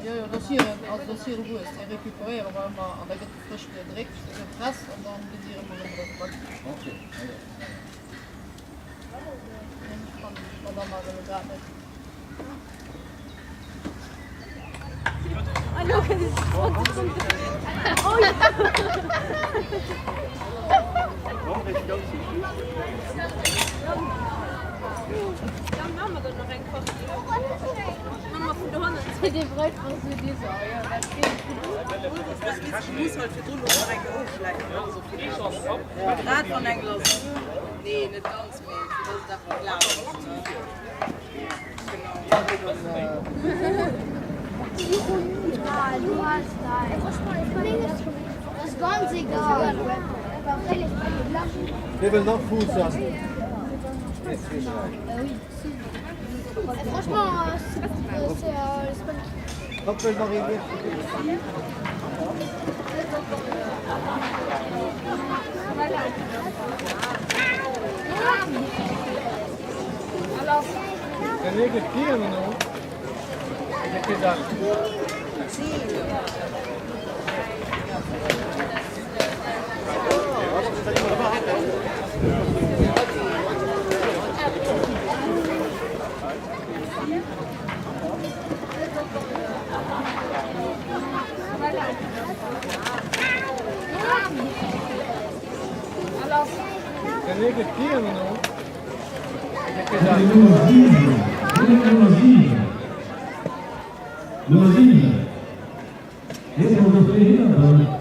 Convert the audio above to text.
Jo, jo, dat ass hiren, also dat ass hire Wuess, dee recuperéiere mer ëmmer an da gëtt e frësch gedréckt, gepresst an dann ginn si erëm erëm erëm. Ok, ah jo. Fannen d'Madame awer elo grad net. Wie wëll nach Fuussen? Wat wëll nach een? Nummer 7. Nummer 7.